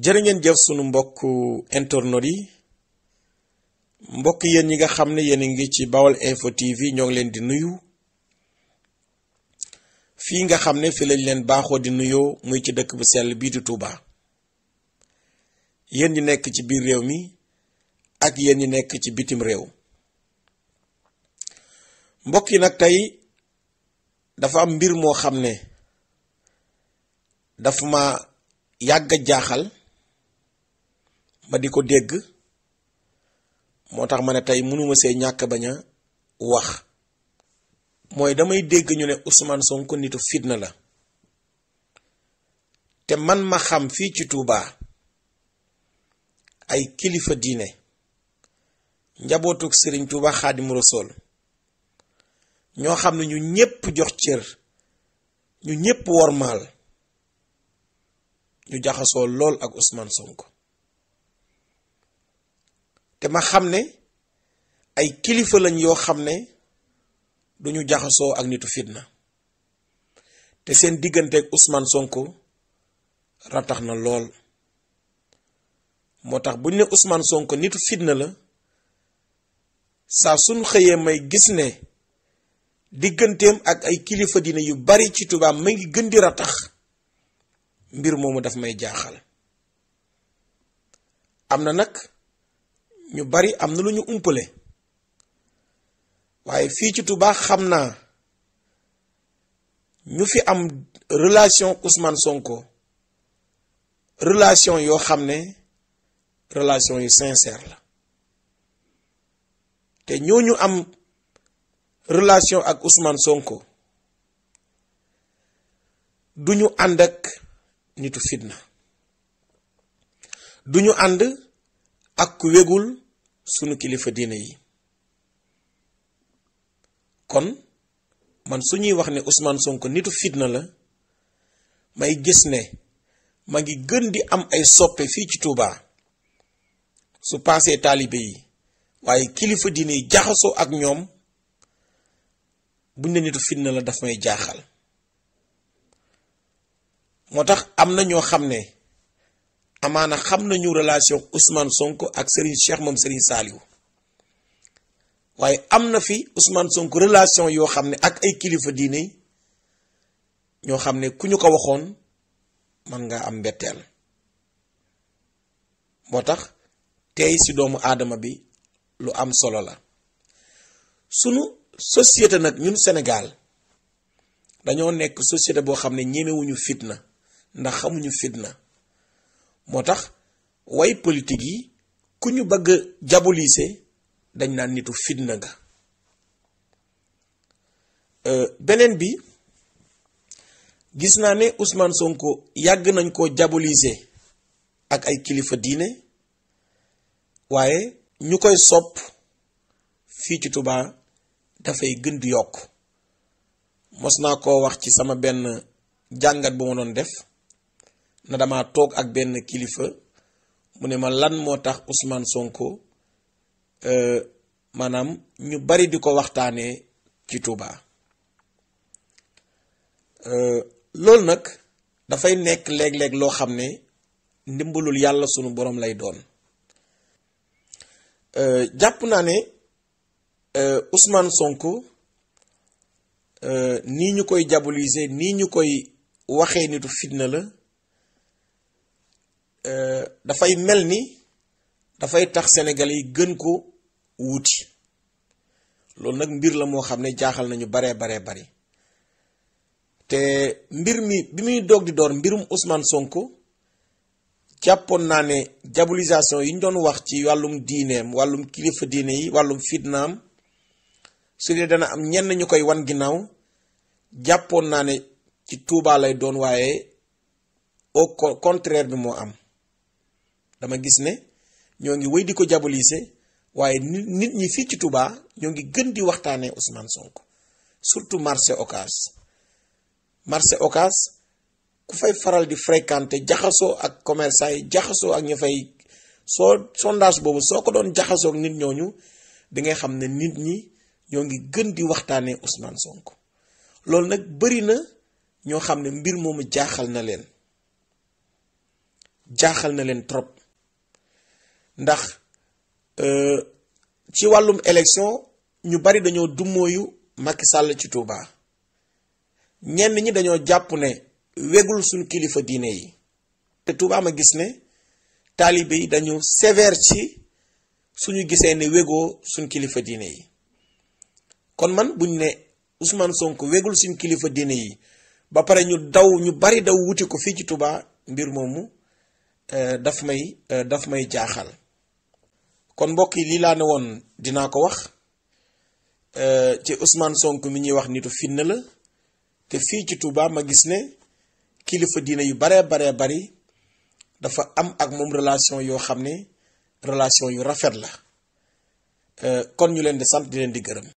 jërë ngeen jëf sunu mbokk internautes yi mbokk yéen ñi nga xam ne yéen a ngi ci Baol Info TV ñoo ngi leen di nuyu fii nga xam ne fi lañ leen baaxoo di nuyoo muy ci dëkk bu sell bii di Touba yéen ñi nekk ci biir réew mi ak yéen ñi nekk ci bitim réew mbokk yi nag tey dafa am mbir moo xam ne dafa ma yàgg a jaaxal ma di ko dégg moo tax ma ne tey mënuma see ñàkk bañ a wax mooy damay dégg ñu ne Ousmane Sonko nitu fitna la te man ma xam fii ci Touba ay kilifa diine njabootuk Serigne Touba Xaadimu Rasuul ñoo xam ne ñu ñépp jox cër ñu ñépp wormaal ñu jaxasoo lool ak Ousmane Sonko te ma xam ne ay kilifa lañ yoo xam ne duñu jaxasoo ak nitu fitna te seen diggante ak Ousmane Sonko ratax na lool moo tax buñ ne Ousmane Sonko nitu fitna la saa suñu xëyee may gis ne digganteem ak ay kilifa dina yu bari ci Touba ma ngi gën di ratax mbir moomu daf may jaaxal am na nag ñu bari am na lu ñu umpale waaye fii ci Touba xam naa ñu fi am relation Ousmane Sonko relation yoo xam ne relation yu sincère la te ñooñu am relation ak Ousmane Sonko duñu ànd ak nitu fitna duñu ànd ak ku wegul sunu kilifa diine yi kon man suñuy wax ne Ousmane Sonko nitu fitna la may gis ne ma ngi gën di am ay soppe fii ci Touba su paasee taalibe yi waaye kilifa diine yi jaxasoo ak ñoom buñ ne nitu fitna la daf may jaaxal moo tax am na ñoo xam ne amaana xam nañu relation Ousmane Sonko ak Serigne Cheikh moom Serigne Saliou waaye am na fi Ousmane Sonko relation yoo xam ne ak ay kilifa diine ñoo xam ne ku ñu ko waxoon man nga am mbetteel moo tax tey ci doomu aadama bi lu am solo la sunu société nag ñun Sénégal dañoo nekk société boo xam ne ñemewuñu fitna ndax xamuñu fitna moo tax way politique yi ku ñu bëgg a diaboliser dañ naan nitu fitna nga beneen bi gis naa ne Ousmane Sonko yàgg nañ koo diaboliser ak ay kilifa diine waaye ñu koy sopp fii ci Touba dafay gën di yokk mos naa koo wax ci sama benn jàngat bu ma doon def na dama toog ak benn kilifa mu ne ma lan moo tax Ousmane Sonko maanaam ñu bari di ko waxtaanee ci Touba loolu nag dafay nekk léeg-léeg loo xam ne ndimbalul yàlla sunu borom lay doon jàpp naa ne Ousmane Sonko nii ñu koy diaboliser nii ñu koy waxee nitu fitna la dafay mel ni dafay tax Sénégalais yi gën ko wuti loolu nag mbir la moo xam ne jaaxal nañu baree bari te mbir mi bi muy doog di door mbirum Ousmane Sonko jàppoon naa ne diabolisation yi ñu doon wax ci wàllum diineem wàllum kilifa diine yi wàllum fitnaam su dee dana am ñenn ñu koy wan ginnaaw jàppoon naa ne ci Touba lay doon waaye au contraire bi moo am dama gis ne ñoo ngi wéy di ko diaboliser waaye nit ñi fii ci Touba ñoo ngi gën di waxtaanee Ousmane Sonko surtout marché Ocass ku fay faral di fréquenter jaxasoo ak commerçant yi jaxasoo ak ñu fay sondage boobu soo ko doon jaxasoo ak nit ñooñu di ngay xam ne nit ñi ñoo ngi gën di waxtaanee Ousmane Sonko loolu nag bari na ñoo xam ne mbir moomu jaaxal na leen jaaxal na leen trop ndax ci wàllum élection ñu bari dañoo dummóoyu Macky Sall ci Touba ñenn ñi dañoo jàpp ne wegul suñ kilifa diine yi te Touba ma gis ne taalibe yi dañu sévère ci suñu gisee ne wegoo suñ kilifa diine yi kon man buñ ne Ousmane Sonko wegul suñ kilifa diine yi ba pare ñu bari daw wuti ko fii ci Touba mbir moomu daf may jaaxal kon mbokk yi lii laa ne woon dinaa ko wax ci Ousmane Sonko mi ñuy wax nitu fitna la te fii ci Touba ma gis ne kilifa diine yu baree bari dafa am ak moom relation yoo xam ne relation yu rafet la kon ñu leen di sant di leen di gërëm